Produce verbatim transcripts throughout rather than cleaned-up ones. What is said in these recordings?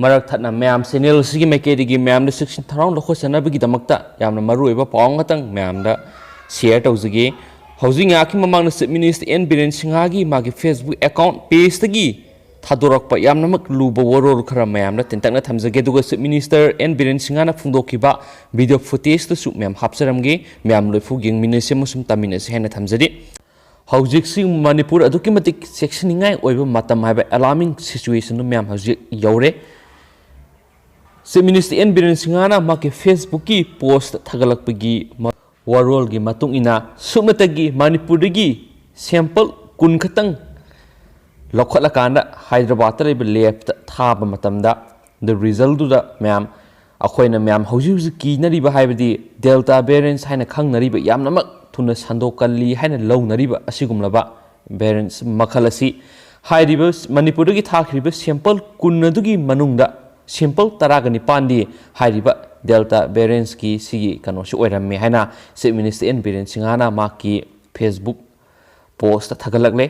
ꯃꯔꯛ ꯊꯠꯅ ꯃꯌꯥꯝ ꯆꯦꯅꯦꯜ ꯑꯁꯤꯒꯤ ꯃꯥꯏꯀꯩꯗꯒꯤ ꯃꯌꯥꯝꯗ ꯆꯦꯛꯁꯤꯟ ꯊꯧꯔꯥꯡ ꯂꯧꯈꯠꯆꯅꯕꯒꯤꯗꯃꯛꯇ ꯌꯥꯝꯅ ꯃꯔꯨꯑꯣꯏꯕ ꯄꯥꯎ ꯑꯃꯈꯛꯇꯪ ꯃꯌꯥꯝꯗ ꯁꯤꯌꯔ ꯇꯧꯖꯒꯦ꯫ ꯍꯧꯖꯤꯛ ꯉꯥꯏꯍꯥꯛꯀꯤ ꯃꯃꯥꯡꯗ ꯆꯤꯐ ꯃꯤꯅꯤꯁꯇꯔ ꯑꯦꯟ ꯕꯤꯔꯦꯟ ꯁꯤꯡꯍꯒꯤ ꯃꯥꯒꯤ ꯐꯦꯁꯕꯨꯛ ꯑꯦꯀꯥꯎꯟ ꯄꯦꯖꯇꯒꯤ ꯊꯥꯗꯣꯔꯛꯄ ꯌꯥꯝꯅꯃꯛ ꯂꯨꯕ ꯋꯥꯔꯣꯜ ꯈꯔ ꯃꯌꯥꯝꯗ ꯇꯦꯟꯇꯛꯅ ꯊꯝꯖꯒꯦ꯫ ꯑꯗꯨꯒ ꯆꯤꯐ ꯃꯤꯅꯤꯁꯇꯔ ꯑꯦꯟ ꯕꯤꯔꯦꯟ ꯁꯤꯡꯍꯅ ꯐꯣꯡꯗꯣꯛꯈꯤꯕ ꯚꯤꯗꯤꯑꯣ ꯐꯨꯇꯦꯖꯇꯁꯨ ꯃꯌꯥꯝ ꯍꯥꯞꯆꯔꯝꯒꯦ꯫ ꯃꯌꯥꯝ ꯂꯣꯏꯐꯨ ꯌꯦꯡꯃꯤꯟꯅꯁꯤ ꯑꯃꯁꯨꯡ ꯇꯥꯃꯤꯟꯅꯁꯤ ꯍꯥꯏꯅ ꯊꯝꯖꯔꯤ꯫ ꯍꯧꯖꯤꯛꯁꯤ ꯃꯅꯤꯄꯨꯔ ꯑꯗꯨꯛꯀꯤ ꯃꯇꯤꯛ ꯆꯦꯛꯁꯤꯟꯅꯤꯡꯉꯥꯏ ꯑꯣꯏꯕ ꯃꯇꯝ ꯍꯥꯏꯕ ꯑꯦꯂꯥꯔꯃꯤꯡ ꯁꯤꯆꯨꯋꯦꯁꯟꯗꯨ ꯃꯌꯥꯝ ꯍꯧꯖꯤꯛ ꯌꯧꯔꯦ꯫ ꯆꯤꯐ ꯃꯤꯅꯤꯁꯇꯔ ꯑꯦꯟ ꯕꯤꯔꯦꯟ ꯁꯤꯡꯍꯅ ꯃꯍꯥꯛꯀꯤ ꯐꯦꯁꯕꯨꯛꯀꯤ ꯄꯣꯁꯇ ꯊꯥꯒꯠꯂꯛꯄꯒꯤ ꯃ-, ꯋꯥꯔꯣꯜꯒꯤ ꯃꯇꯨꯡ ꯏꯟꯅ ꯁꯨꯞꯅꯇꯒꯤ ꯃꯅꯤꯄꯨꯔꯗꯒꯤ ꯁꯦꯝꯄꯜ ꯀꯨꯟ ꯈꯛꯇꯪ ꯂꯧꯈꯠꯂꯀꯥꯟꯗ ꯍꯥꯏꯗ꯭ꯔꯕꯥꯗꯇ ꯂꯩꯕ ꯂꯦꯞꯇ ꯊꯥꯕ ꯃꯇꯝꯗ, ꯗ ꯔꯤꯖꯜꯗꯨꯗ ꯃꯌꯥꯝ, ꯑꯩꯈꯣꯏꯅ ꯃꯌꯥꯝ ꯍꯧꯖꯤꯛ ꯍꯧꯖꯤꯛ ꯀꯤꯅꯔꯤꯕ ꯍꯥꯏꯕꯗꯤ ꯗꯦꯜꯇꯥ ꯚꯦꯔꯤꯌꯦꯟꯁ ꯍꯥꯏꯅ ꯈꯪꯅꯔꯤꯕ, ꯌꯥꯝꯅꯃꯛ ꯊꯨꯅ ꯁꯟꯗꯣꯛꯀꯜꯂꯤ ꯍꯥꯏꯅ ꯂꯧꯅꯔꯤꯕ ꯑꯁꯤꯒꯨꯝꯂꯕ ꯚꯦꯔꯤꯌꯦꯟꯁ ꯃꯈꯜ ꯑꯁꯤ, ꯍꯥꯏꯔꯤꯕ ꯃꯅꯤꯄꯨꯔꯗꯒꯤ ꯊꯥꯈ꯭ꯔꯤꯕ ꯁꯦꯝꯄꯜ ꯀꯨꯟ ꯑꯗꯨꯒꯤ ꯃꯅꯨꯡꯗ ꯁꯦꯝꯄꯜ ꯇꯔꯥꯒ ꯅꯤꯄꯥꯟꯗꯤ ꯍꯥꯏꯔꯤꯕ ꯗꯦꯜꯇꯥ ꯚꯦꯔꯤꯌꯦꯟꯁꯀꯤ ꯁꯤꯒꯤ ꯀꯩꯅꯣꯁꯤ ꯑꯣꯏꯔꯝꯃꯦ ꯍꯥꯏꯅ ꯆꯤꯐ ꯃꯤꯅꯤꯁꯇꯔ ꯑꯦꯟ ꯕꯤꯔꯦꯟ ꯁꯤꯡꯍꯅ ꯃꯍꯥꯛꯀꯤ ꯐꯦꯁꯕꯨꯛ ꯄꯣꯁꯇ ꯊꯥꯒꯠꯂꯛꯂꯦ꯫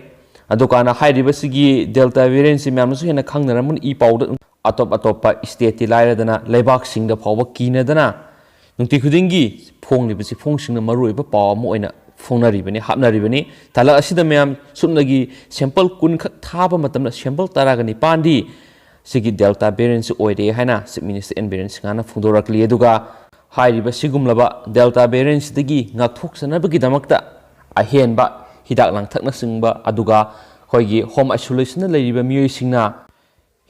ꯑꯗꯨꯀꯥꯟꯗ ꯍꯥꯏꯔꯤꯕꯁꯤꯒꯤ ꯗꯦꯜꯇꯥ ꯚꯦꯔꯤꯌꯦꯟꯁꯤ ꯃꯌꯥꯝꯅꯁꯨ ꯍꯦꯟꯅ ꯈꯪꯅꯔꯝꯃꯅꯤ꯫ ꯏ ꯄꯥꯎꯗ ꯑꯇꯣꯞ ꯑꯇꯣꯞꯄ ꯁ꯭ꯇꯦꯠꯇꯤ ꯂꯥꯏꯔꯗꯅ, ꯂꯩꯕꯥꯛꯁꯤꯡꯗ ꯐꯥꯎꯕ ꯀꯤꯅꯗꯅ ꯅꯨꯡꯇꯤ ꯈꯨꯗꯤꯡꯒꯤ ꯐꯣꯡꯂꯤꯕ ꯆꯦꯐꯣꯡꯁꯤꯡꯅ ꯃꯔꯨꯑꯣꯏꯕ ꯄꯥꯎ ꯑꯃ ꯑꯣꯏꯅ ꯐꯣꯡꯅꯔꯤꯕꯅꯤ, ꯍꯥꯞꯅꯔꯤꯕꯅꯤ꯫ ꯇꯥꯂꯛ ꯑꯁꯤꯗ ꯃꯌꯥꯝ ꯁꯨꯞꯅꯒꯤ ꯁꯦꯝꯄꯜ ꯀꯨꯟ ꯈꯛ ꯊꯥꯕ ꯃꯇꯝꯗ ꯁꯦꯝꯄꯜ ꯇꯔꯥꯒ ꯅꯤꯄꯥꯟꯗꯤ ꯁꯤꯒꯤ ꯗꯦꯜꯇꯥ ꯚꯦꯔꯤꯌꯦꯟꯁꯤ ꯑꯣꯏꯔꯦ ꯍꯥꯏꯅ ꯆꯤꯐ ꯃꯤꯅꯤꯁꯇꯔ ꯑꯦꯟ ꯕꯤꯔꯦꯟ ꯁꯤꯡꯍꯅ ꯐꯣꯡꯗꯣꯔꯛꯂꯤ꯫ ꯑꯗꯨꯒ ꯍꯥꯏꯔꯤꯕ ꯁꯤꯒꯨꯝꯂꯕ ꯗꯦꯜꯇꯥ ꯚꯦꯔꯤꯌꯦꯟꯁꯤꯗꯒꯤ ꯉꯥꯛꯊꯣꯛꯆꯅꯕꯒꯤꯗꯃꯛꯇ ꯑꯍꯦꯟꯕ ꯍꯤꯗꯥꯛ ꯂꯥꯡꯊꯛꯅꯆꯤꯡꯕ, ꯑꯗꯨꯒ ꯑꯩꯈꯣꯏꯒꯤ ꯍꯣꯝ ꯑꯥꯏꯁꯣꯂꯦꯁꯟꯗ ꯂꯩꯔꯤꯕ ꯃꯤꯑꯣꯏꯁꯤꯡꯅ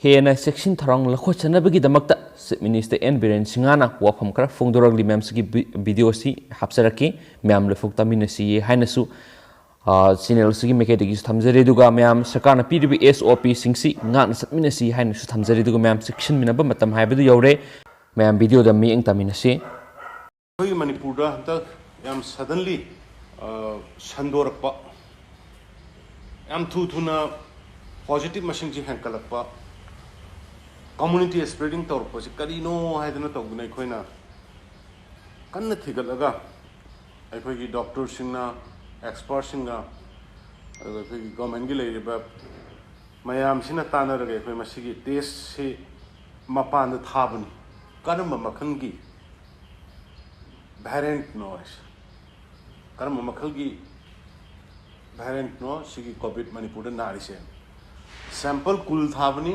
ꯍꯦꯟꯅ ꯆꯦꯛꯁꯤꯟ ꯊꯧꯔꯥꯡ ꯂꯧꯈꯠꯆꯅꯕꯒꯤꯗꯃꯛꯇ ꯆꯤꯐ ꯃꯤꯅꯤꯁꯇꯔ ꯑꯦꯟ ꯕꯤꯔꯦꯟ ꯁꯤꯡꯍꯅ ꯋꯥꯐꯝ ꯈꯔ ꯐꯣꯡꯗꯣꯔꯛꯂꯤ꯫ ꯃꯌꯥꯝꯁꯤꯒꯤ ꯚꯤ-, ꯚꯤꯗꯤꯑꯣꯁꯤ ꯍꯥꯞꯆꯔꯛꯀꯦ, ꯃꯌꯥꯝ ꯂꯣꯏꯐꯥꯎ ꯇꯥꯃꯤꯟꯅꯁꯤ ꯍꯥꯏꯅꯁꯨ, ꯑ, ꯆꯦꯅꯦꯜꯁꯤꯒꯤ ꯃꯥꯏꯀꯩꯗꯒꯤꯁꯨ ꯊꯝꯖꯔꯤ꯫ ꯑꯗꯨꯒ ꯃꯌꯥꯝ ꯁꯔꯀꯥꯔꯅ ꯄꯤꯔꯤꯕ ꯑꯦꯁ ꯑꯣ ꯄꯤꯁꯤꯡꯁꯤ ꯉꯥꯛꯅ ꯆꯠꯃꯤꯟꯅꯁꯤ ꯍꯥꯏꯅꯁꯨ ꯊꯝꯖꯔꯤ꯫ ꯑꯗꯨꯒ ꯃꯌꯥꯝ ꯆꯦꯛꯁꯤꯟꯃꯤꯟꯅꯕ ꯃꯇꯝ ꯍꯥꯏꯕꯗꯨ ꯌꯧꯔꯦ꯫ ꯃꯌꯥꯝ ꯚꯤꯗꯤꯑꯣꯗ ꯃꯤꯠꯌꯦꯡ ꯇꯥꯃꯤꯟꯅꯁꯤ꯫ ꯑꯩꯈꯣꯏꯒꯤ ꯃꯅꯤꯄꯨꯔꯗ ꯍꯟꯗꯛ ꯌꯥꯝ ꯁꯗꯟꯂꯤ, ꯑ, ꯁꯟꯗꯣꯔꯛꯄ, ꯌꯥꯝ ꯊꯨ ꯊꯨꯅ ꯄꯣꯖꯤꯇꯤꯚ ꯃꯁꯤꯡꯁꯤ ꯍꯦꯟꯀꯠꯂꯛꯄ, ꯀꯝꯃꯨꯅꯤꯇꯤ ꯁ꯭ꯄ꯭ꯔꯦꯗꯤꯡ ꯇꯧꯔꯛꯄꯁꯤ ꯀꯔꯤꯅꯣ ꯍꯥꯏꯗꯅ ꯇꯧꯗꯅ ꯑꯩꯈꯣꯏꯅ ꯀꯟꯅ ꯊꯤꯒꯠꯂꯒ, ꯑꯩꯈꯣꯏꯒꯤ ꯗꯣꯛꯇꯔꯁꯤꯡꯅ, ꯑꯦꯛꯁꯄꯔꯠꯁꯤꯡꯒ, ꯑꯗꯨꯒ ꯑꯩꯈꯣꯏꯒꯤ ꯒꯣꯔꯃꯦꯟꯒꯤ ꯂꯩꯔꯤꯕ ꯃꯌꯥꯝꯁꯤꯅ ꯇꯥꯟꯅꯔꯒ ꯑꯩꯈꯣꯏ ꯃꯁꯤꯒꯤ ꯇꯦꯁꯁꯤ ꯃꯄꯥꯟꯗ ꯊꯥꯕꯅꯤ꯫ ꯀꯔꯝꯕ ꯃꯈꯜꯒꯤ ꯚꯦꯔꯤꯌꯦꯟꯠꯅꯣ ꯍꯥꯏꯁꯦ? ꯀꯔꯝꯕ ꯃꯈꯜꯒꯤ ꯚꯦꯔꯤꯌꯦꯟꯠꯅꯣ ꯁꯤꯒꯤ ꯀꯣꯚꯤꯗ ꯃꯅꯤꯄꯨꯔꯗ ꯅꯥꯔꯤꯁꯦ? ꯁꯦꯝꯄꯜ ꯀꯨꯟ ꯊꯥꯕꯅꯤ꯫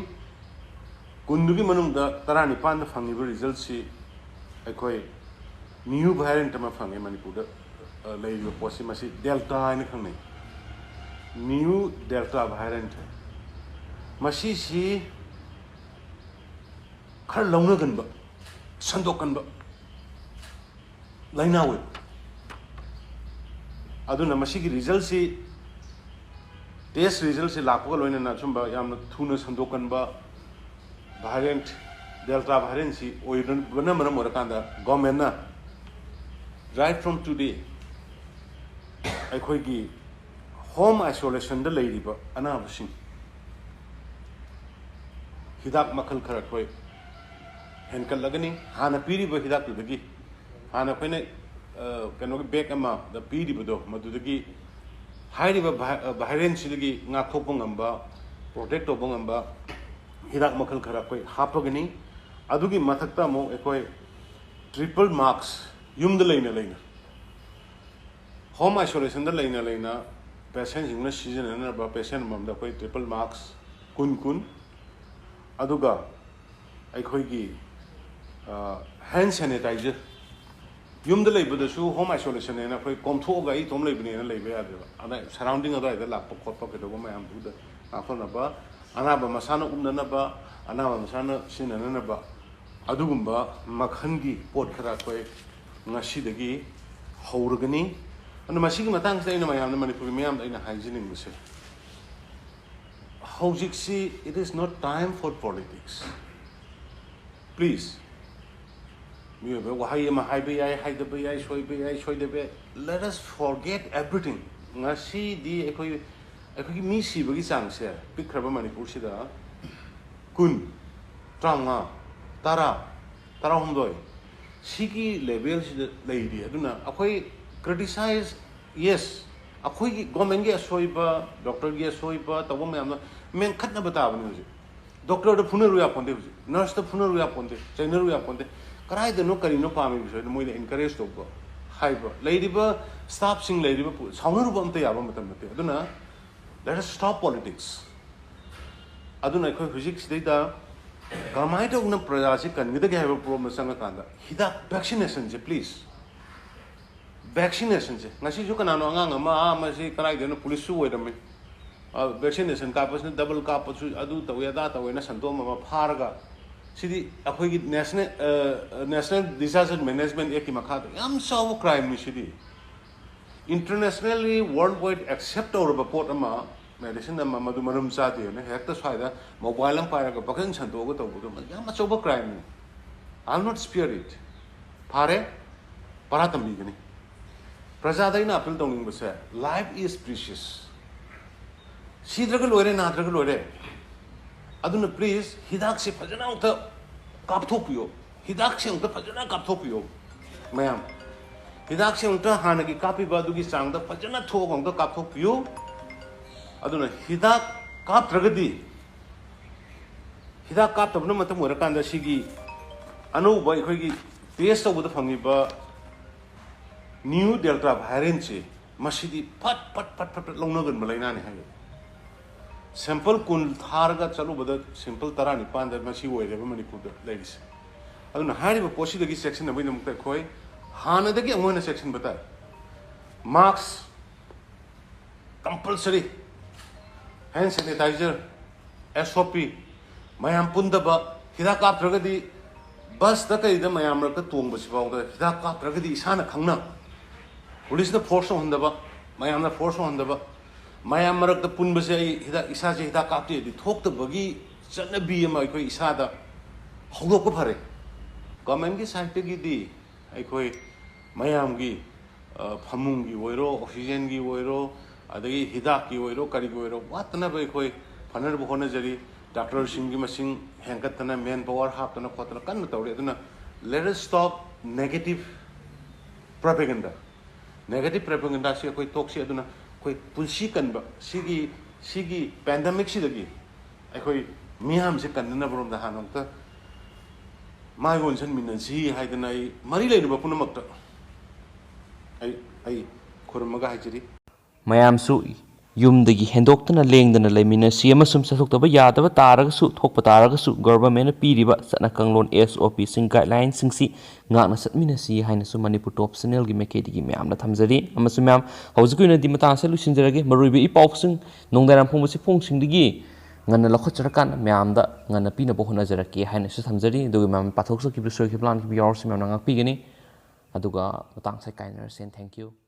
ꯀꯨꯟꯗꯨꯒꯤ ꯃꯅꯨꯡꯗ ꯇꯔꯥꯅꯤꯄꯥꯟꯗ ꯐꯪꯉꯤꯕ ꯔꯤꯖꯜꯠꯁꯤ ꯑꯩꯈꯣꯏ ꯅ꯭ꯌꯨ ꯚꯦꯔꯤꯌꯦꯟꯠ ꯑꯃ ꯐꯪꯉꯦ ꯃꯅꯤꯄꯨꯔꯗ꯫ ꯑ, ꯂꯩꯔꯤꯕ ꯄꯣꯠꯁꯤ, ꯃꯁꯤ ꯗꯦꯜꯇꯥ ꯍꯥꯏꯅ ꯈꯪꯅꯩ꯫ ꯅ꯭ꯌꯨ ꯗꯦꯜꯇꯥ ꯚꯦꯔꯤꯌꯦꯟꯠ ꯍꯥꯏ꯫ ꯃꯁꯤꯁꯤ ꯈꯔ ꯂꯧꯅꯒꯟꯕ, ꯁꯟꯗꯣꯛꯀꯟꯕ ꯂꯥꯏꯅꯥ ꯑꯣꯏꯕ꯫ ꯑꯗꯨꯅ ꯃꯁꯤꯒꯤ ꯔꯤꯖꯜꯠꯁꯤ, ꯇꯦꯁ ꯔꯤꯖꯜꯠꯁꯤ ꯂꯥꯛꯄꯒ ꯂꯣꯏꯅꯅ ꯑꯁꯨꯝꯕ ꯌꯥꯝꯅ ꯊꯨꯅ ꯁꯟꯗꯣꯛꯀꯟꯕ ꯚꯦꯔꯤꯌꯦꯟꯠ, ꯗꯦꯜꯇꯥ ꯚꯦꯔꯤꯌꯦꯟꯠꯁꯤ ꯑꯣꯏꯕꯅ ꯃꯔꯝ ꯑꯣꯏꯔꯀꯥꯟꯗ ꯒꯣꯔꯃꯦꯟꯅ right from today ꯑꯩꯈꯣꯏꯒꯤ ꯍꯣꯝ ꯑꯥꯏꯁꯣꯂꯦꯁꯟꯗ ꯂꯩꯔꯤꯕ ꯑꯅꯥꯕꯁꯤꯡ ꯍꯤꯗꯥꯛ ꯃꯈꯜ ꯈꯔ ꯑꯩꯈꯣꯏ ꯍꯦꯟꯀꯠꯂꯒꯅꯤ꯫ ꯍꯥꯟꯅ ꯄꯤꯔꯤꯕ ꯍꯤꯗꯥꯛꯇꯨꯗꯒꯤ, ꯍꯥꯟꯅ ꯑꯩꯈꯣꯏꯅ, ꯑ, ꯀꯩꯅꯣꯒꯤ ꯕꯦꯒ ꯑꯃꯗ ꯄꯤꯔꯤꯕꯗꯣ, ꯃꯗꯨꯗꯒꯤ ꯍꯥꯏꯔꯤꯕ ꯚꯥꯏ-, ꯑ, ꯚꯦꯔꯤꯌꯦꯟꯠꯁꯤꯗꯒꯤ ꯉꯥꯛꯊꯣꯛꯄ ꯉꯝꯕ, ꯄ꯭ꯔꯣꯇꯦꯛ ꯇꯧꯕ ꯉꯝꯕ ꯍꯤꯗꯥꯛ ꯃꯈꯜ ꯈꯔ ꯑꯩꯈꯣꯏ ꯍꯥꯞꯄꯒꯅꯤ꯫ ꯑꯗꯨꯒꯤ ꯃꯊꯛꯇ ꯑꯃꯨꯛ ꯑꯩꯈꯣꯏ ꯇ꯭ꯔꯤꯄꯜ ꯃꯥꯛꯁ ꯌꯨꯝꯗ ꯂꯩꯅ ꯂꯩꯅ, ꯍꯣꯝ ꯑꯥꯏꯁꯣꯂꯦꯁꯟꯗ ꯂꯩꯅ ꯂꯩꯅ ꯄꯦꯁꯦꯟꯁꯤꯡꯅ ꯁꯤꯖꯤꯟꯅꯅꯕ ꯄꯦꯁꯦꯟ ꯑꯃꯃꯝꯗ ꯑꯩꯈꯣꯏ ꯇ꯭ꯔꯤꯄꯜ ꯃꯥꯛꯁ ꯀꯨꯟ ꯀꯨꯟ, ꯑꯗꯨꯒ ꯑꯩꯈꯣꯏꯒꯤ, ꯑ, ꯍꯦꯟ ꯁꯦꯅꯤꯇꯥꯏꯖꯔ, ꯌꯨꯝꯗ ꯂꯩꯕꯗꯁꯨ ꯍꯣꯝ ꯑꯥꯏꯁꯣꯂꯦꯁꯟ ꯍꯥꯏꯅ ꯑꯩꯈꯣꯏ ꯀꯣꯝꯊꯣꯛꯑꯒ ꯑꯩ ꯏꯇꯣꯝ ꯂꯩꯕꯅꯦꯅ ꯂꯩꯕ ꯌꯥꯗꯦꯕ꯫ ꯑꯗ ꯁꯔꯥꯎꯟꯗꯤꯡ ꯑꯗꯨꯋꯥꯏꯗ ꯂꯥꯛꯄ ꯈꯣꯠꯄ ꯀꯩꯗꯧꯕ ꯃꯌꯥꯝꯗꯨꯗ ꯉꯥꯛꯊꯣꯛꯅꯕ, ꯑꯅꯥꯕ ꯃꯁꯥꯅ ꯎꯞꯅꯅꯕ, ꯑꯅꯥꯕ ꯃꯁꯥꯅ ꯁꯤꯖꯤꯟꯅꯅꯕ, ꯑꯗꯨꯒꯨꯝꯕ ꯃꯈꯜꯒꯤ ꯄꯣꯠ ꯈꯔ ꯑꯩꯈꯣꯏ ꯉꯁꯤꯗꯒꯤ ꯍꯧꯔꯒꯅꯤ꯫ ꯑꯗꯨꯅ ꯃꯁꯤꯒꯤ ꯃꯇꯥꯡꯁꯤꯗ ꯑꯩꯅ ꯃꯌꯥꯝꯗ, ꯃꯅꯤꯄꯨꯔꯒꯤ ꯃꯤꯌꯥꯝꯗ ꯑꯩꯅ ꯍꯥꯏꯖꯅꯤꯡꯕꯁꯦ, ꯍꯧꯖꯤꯛꯁꯤ it is not time for politics. Please, ꯃꯤꯑꯣꯏꯕ ꯋꯥꯍꯩ ꯑꯃ ꯍꯥꯏꯕ ꯌꯥꯏ, ꯍꯥꯏꯗꯕ ꯌꯥꯏ, ꯁꯣꯏꯕ ꯌꯥꯏ, ꯁꯣꯏꯗꯕ ꯌꯥꯏ꯫ Let us forget everything. ꯉꯁꯤꯗꯤ ꯑꯩꯈꯣꯏ, ꯑꯩꯈꯣꯏꯒꯤ ꯃꯤ ꯁꯤꯕꯒꯤ ꯆꯥꯡꯁꯦ ꯄꯤꯛꯈ꯭ꯔꯕ ꯃꯅꯤꯄꯨꯔꯁꯤꯗ ꯀꯨꯟ, ꯇꯔꯥꯃꯉꯥ, ꯇꯔꯥ, ꯇꯔꯥꯍꯨꯝꯗꯣꯏ, ꯁꯤꯒꯤ ꯂꯦꯚꯦꯜꯁꯤꯗ ꯂꯩꯔꯤ꯫ ꯑꯗꯨꯅ ꯑꯩꯈꯣꯏ criticize, yes, ꯑꯩꯈꯣꯏꯒꯤ ꯒꯣꯔꯃꯦꯟꯒꯤ ꯑꯁꯣꯏꯕ, ꯗꯣꯛꯇꯔꯒꯤ ꯑꯁꯣꯏꯕ ꯇꯧꯕ ꯃꯌꯥꯝꯗꯣ ꯃꯦꯟꯈꯠꯅꯕ ꯇꯥꯕꯅꯤ꯫ ꯍꯧꯖꯤꯛ ꯗꯣꯛꯇꯔꯗ ꯐꯨꯅꯔꯨ ꯌꯥꯄꯣꯟꯇꯦ꯫ ꯍꯧꯖꯤꯛ Nurse ꯇ ꯐꯨꯅꯔꯨ ꯌꯥꯄꯣꯟꯇꯦ, ꯆꯩꯅꯔꯨ ꯌꯥꯄꯣꯟꯇꯦ꯫ ꯀꯗꯥꯏꯗꯅꯣ ꯀꯔꯤꯅꯣ ꯄꯥꯝꯃꯤꯕꯁꯦ ꯍꯥꯏꯅ ꯃꯣꯏꯗ encourage ꯇꯧꯕ ꯍꯥꯏꯕ꯫ ꯂꯩꯔꯤꯕ staff ꯁꯤꯡ, ꯂꯩꯔꯤꯕ ꯄꯨ-, ꯁꯥꯎꯅꯔꯨꯕ ꯑꯝꯇ ꯌꯥꯕ ꯃꯇꯝ ꯅꯠꯇꯦ꯫ ꯑꯗꯨꯅ let us stop politics꯫ ꯑꯗꯨꯅ ꯑꯩꯈꯣꯏ ꯍꯧꯖꯤꯛ ꯁꯤꯗꯩꯗ ꯀꯃꯥꯏꯅ ꯇꯧꯗꯅ ꯄ꯭ꯔꯖꯥꯁꯤ ꯀꯟꯒꯗꯒꯦ ꯍꯥꯏꯕ ꯄꯣꯠ ꯑꯃ ꯆꯪꯉꯀꯥꯟꯗ ꯍꯤꯗꯥꯛ, vaccination ꯁꯦ please, vaccination ꯁꯦ꯫ ꯉꯁꯤꯁꯨ ꯀꯅꯥꯅꯣ ꯑꯉꯥꯡ ꯑꯃ, ꯑꯥ, ꯃꯁꯤ ꯀꯗꯥꯏꯗꯅꯣ police ꯁꯨ ꯑꯣꯏꯔꯝꯃꯤ, vaccination ꯀꯥꯞꯄꯁꯤꯅ double ꯀꯥꯞꯄꯁꯨ ꯑꯗꯨ ꯇꯧꯋꯦ ꯑꯗꯥ ꯇꯧꯋꯦꯅ ꯁꯟꯗꯣꯛꯑꯝꯕ ꯑꯃ ꯐꯥꯔꯒ, ꯁꯤꯗꯤ ꯑꯩꯈꯣꯏꯒꯤ national, national disaster management act ꯀꯤ ꯃꯈꯥꯗ ꯌꯥꯝ ꯆꯥꯎꯕ crime ꯅꯤ ꯁꯤꯗꯤ꯫ Internationally, world wide accept ꯇꯧꯔꯕ ꯄꯣꯠ ꯑꯃ, medicine ꯑꯃ, ꯃꯗꯨ ꯃꯔꯝ ꯆꯥꯗꯦꯅ ꯍꯦꯛꯇ ꯁ꯭ꯋꯥꯏꯗ mobile ꯑꯃ ꯄꯥꯏꯔꯒ ꯄꯪꯁꯟ ꯁꯟꯗꯣꯛꯑꯒ ꯇꯧꯕꯗꯣ ꯃꯗꯨ ꯌꯥꯝ ꯑꯆꯧꯕ crime ꯅꯤ꯫ I will not spare it꯫ ꯐꯥꯔꯦ, ꯄꯔꯥ ꯇꯝꯕꯤꯒꯅꯤ꯫ ꯄ꯭ꯔꯖꯥꯗ ꯑꯩꯅ appeal ꯇꯧꯅꯤꯡꯕꯁꯦ, life is precious꯫ ꯁꯤꯗ꯭ꯔꯒ ꯂꯣꯏꯔꯦ, ꯅꯥꯗ꯭ꯔꯒ ꯂꯣꯏꯔꯦ꯫ ꯑꯗꯨꯅ please, ꯍꯤꯗꯥꯛꯁꯦ ꯐꯖꯅ ꯑꯃꯨꯛꯇ ꯀꯥꯞꯊꯣꯛꯄꯤꯌꯣ꯫ ꯍꯤꯗꯥꯛꯁꯦ ꯑꯃꯨꯛꯇ ꯐꯖꯅ ꯀꯥꯞꯊꯣꯛꯄꯤꯌꯣ ꯃꯌꯥꯝ꯫ ꯍꯤꯗꯥꯛꯁꯦ ꯑꯃꯨꯛꯇ ꯍꯥꯟꯅꯒꯤ ꯀꯥꯞꯄꯤꯕ ꯑꯗꯨꯒꯤ ꯆꯥꯡꯗ ꯐꯖꯅ ꯊꯣꯛꯑꯒ ꯑꯃꯨꯛꯇ ꯀꯥꯞꯊꯣꯛꯄꯤꯌꯨ꯫ ꯑꯗꯨꯅ ꯍꯤꯗꯥꯛ ꯀꯥꯞꯇ꯭ꯔꯒꯗꯤ, ꯍꯤꯗꯥꯛ ꯀꯥꯞꯇꯕꯅ ꯃꯇꯝ ꯑꯣꯏꯔꯀꯥꯟꯗ ꯁꯤꯒꯤ ꯑꯅꯧꯕ ꯑꯩꯈꯣꯏꯒꯤ test ꯇꯧꯕꯗ ꯐꯪꯉꯤꯕ new Delta variant ꯁꯤ, ꯃꯁꯤꯗꯤ ꯐꯠ ꯐꯠ ꯐꯠ ꯐꯠ ꯐꯠ ꯂꯧꯅꯒꯟꯕ ꯂꯥꯏꯅꯥꯅꯤ ꯍꯥꯏꯌꯦ꯫ Sample ꯀꯨꯟ ꯊꯥꯔꯒ ꯆꯠꯂꯨꯕꯗ sample ꯇꯔꯥꯅꯤꯄꯥꯟꯗ ꯃꯁꯤ ꯑꯣꯏꯔꯦꯕ ꯃꯅꯤꯄꯨꯔꯗ ꯂꯩꯔꯤꯁꯦ꯫ ꯑꯗꯨꯅ ꯍꯥꯏꯔꯤꯕ ꯄꯣꯠꯁꯤꯗꯒꯤ ꯆꯦꯛꯁꯤꯟꯅꯕꯒꯤꯗꯃꯛꯇ ꯑꯩꯈꯣꯏ ꯍꯥꯟꯅꯗꯒꯤ ꯑꯃꯨꯛ ꯍꯦꯟꯅ ꯆꯦꯛꯁꯤꯟꯕ ꯇꯥꯏ꯫ Mask compulsory, hand sanitizer, S O P, ꯃꯌꯥꯝ ꯄꯨꯟꯗꯕ, ꯍꯤꯗꯥꯛ ꯀꯥꯞꯇ꯭ꯔꯒꯗꯤ bus ꯇ ꯀꯩꯗ ꯃꯌꯥꯝ ꯃꯔꯛꯇ ꯇꯣꯡꯕꯁꯤꯐꯥꯎꯗ ꯍꯤꯗꯥꯛ ꯀꯥꯞꯇ꯭ꯔꯒꯗꯤ ꯏꯁꯥꯅ ꯈꯪꯅ police ꯅ force ꯇꯧꯍꯟꯗꯕ, ꯃꯌꯥꯝꯅ force ꯇꯧꯍꯟꯗꯕ, ꯃꯌꯥꯝ ꯃꯔꯛꯇ ꯄꯨꯟꯕꯁꯦ ꯑꯩ ꯍꯤꯗꯥꯛ, ꯏꯁꯥꯁꯦ ꯍꯤꯗꯥꯛ ꯀꯥꯞꯇꯦꯗꯤ ꯊꯣꯛꯇꯕꯒꯤ ꯆꯠꯅꯕꯤ ꯑꯃ ꯑꯩꯈꯣꯏ ꯏꯁꯥꯗ ꯍꯧꯗꯣꯛꯄ ꯐꯔꯦ꯫ Government ꯀꯤ side ꯇꯒꯤꯗꯤ ꯑꯩꯈꯣꯏ ꯃꯌꯥꯝꯒꯤ, ꯑ, ꯐꯃꯨꯡꯒꯤ ꯑꯣꯏꯔꯣ, oxygen ꯒꯤ ꯑꯣꯏꯔꯣ, ꯑꯗꯒꯤ ꯍꯤꯗꯥꯛꯀꯤ ꯑꯣꯏꯔꯣ, ꯀꯔꯤꯒꯤ ꯑꯣꯏꯔꯣ, ꯋꯥꯠꯇꯅꯕ ꯑꯩꯈꯣꯏ ꯐꯅꯅꯕ ꯍꯣꯠꯅꯖꯔꯤ꯫ Doctor ꯁꯤꯡꯒꯤ ꯃꯁꯤꯡ ꯍꯦꯟꯒꯠꯇꯅ, man power ꯍꯥꯞꯇꯅ ꯈꯣꯠꯇꯅ ꯀꯟꯅ ꯇꯧꯔꯤ꯫ ꯑꯗꯨꯅ let us stop negative propaganda꯫ Negative propaganda ꯁꯤ ꯑꯩꯈꯣꯏ ꯇꯣꯛꯁꯤ꯫ ꯑꯗꯨꯅ ꯑꯩꯈꯣꯏ ꯄꯨꯟꯁꯤ ꯀꯟꯕ, ꯁꯤꯒꯤ, ꯁꯤꯒꯤ pandemic ꯁꯤꯗꯒꯤ ꯑꯩꯈꯣꯏ ꯃꯤꯌꯥꯝꯁꯦ ꯀꯟꯅꯅꯕꯔꯣꯝꯗ ꯍꯥꯟꯅ ꯑꯝꯇ ꯃꯥꯏ ꯑꯣꯟꯁꯤꯟꯃꯤꯟꯅꯁꯤ ꯍꯥꯏꯗꯅ ꯑꯩ ꯃꯔꯤ ꯂꯩꯅꯕ ꯄꯨꯝꯅꯃꯛꯇ ꯑꯩ ꯑꯩ ꯈꯨꯔꯨꯝꯃꯒ ꯍꯥꯏꯖꯔꯤ꯫ ꯃꯌꯥꯝꯁꯨ ꯌꯨꯝꯗꯒꯤ ꯍꯦꯟꯗꯣꯛꯇꯅ ꯂꯦꯡꯗꯅ ꯂꯩꯃꯤꯟꯅꯁꯤ ꯑꯃꯁꯨꯡ ꯆꯠꯊꯣꯛꯇꯕ ꯌꯥꯗꯕ ꯇꯥꯔꯒꯁꯨ, ꯊꯣꯛꯄ ꯇꯥꯔꯒꯁꯨ, ꯒꯣꯚꯔꯟꯃꯦꯟꯠꯅ ꯄꯤꯔꯤꯕ ꯆꯠꯅ ꯀꯥꯡꯂꯣꯟ, ꯑꯦꯁ ꯑꯣ ꯄꯤꯁꯤꯡ, ꯒꯥꯏꯗꯂꯥꯏꯟꯁꯤꯡꯁꯤ ꯉꯥꯛꯅ ꯆꯠꯃꯤꯟꯅꯁꯤ ꯍꯥꯏꯅꯁꯨ ꯃꯅꯤꯄꯨꯔ ꯇꯣꯞ ꯆꯦꯅꯦꯜꯒꯤ ꯃꯥꯏꯀꯩꯗꯒꯤ ꯃꯌꯥꯝꯗ ꯊꯝꯖꯔꯤ꯫ ꯑꯃꯁꯨꯡ ꯃꯌꯥꯝ, ꯍꯧꯖꯤꯛꯀꯤ ꯑꯣꯏꯅꯗꯤ ꯃꯇꯥꯡ ꯑꯁꯤꯗ ꯂꯣꯏꯁꯤꯟꯖꯔꯒꯦ꯫ ꯃꯔꯨꯑꯣꯏꯕ ꯏ ꯄꯥꯎꯁꯤꯡ ꯅꯣꯡꯗꯥꯏꯔꯝ ꯐꯣꯡꯕ ꯆꯦꯐꯣꯡꯁꯤꯡꯗꯒꯤ ꯉꯟꯅ ꯂꯧꯈꯠꯆꯔꯀꯥꯟꯗ ꯃꯌꯥꯝꯗ ꯉꯟꯅ ꯄꯤꯅꯕ ꯍꯣꯠꯅꯖꯔꯛꯀꯦ ꯍꯥꯏꯅꯁꯨ ꯊꯝꯖꯔꯤ꯫ ꯑꯗꯨꯒ ꯃꯌꯥꯝ ꯄꯥꯊꯣꯛꯆꯈꯤꯕ, ꯁꯣꯏꯈꯤꯕ, ꯂꯥꯟꯈꯤꯕ ꯌꯥꯎꯔꯁꯨ ꯃꯌꯥꯝꯅ ꯉꯥꯛꯄꯤꯒꯅꯤ꯫ ꯑꯗꯨꯒ ꯃꯇꯥꯡ ꯑꯁꯤꯗ ꯀꯥꯏꯅꯔꯁꯦ꯫ Thank you꯫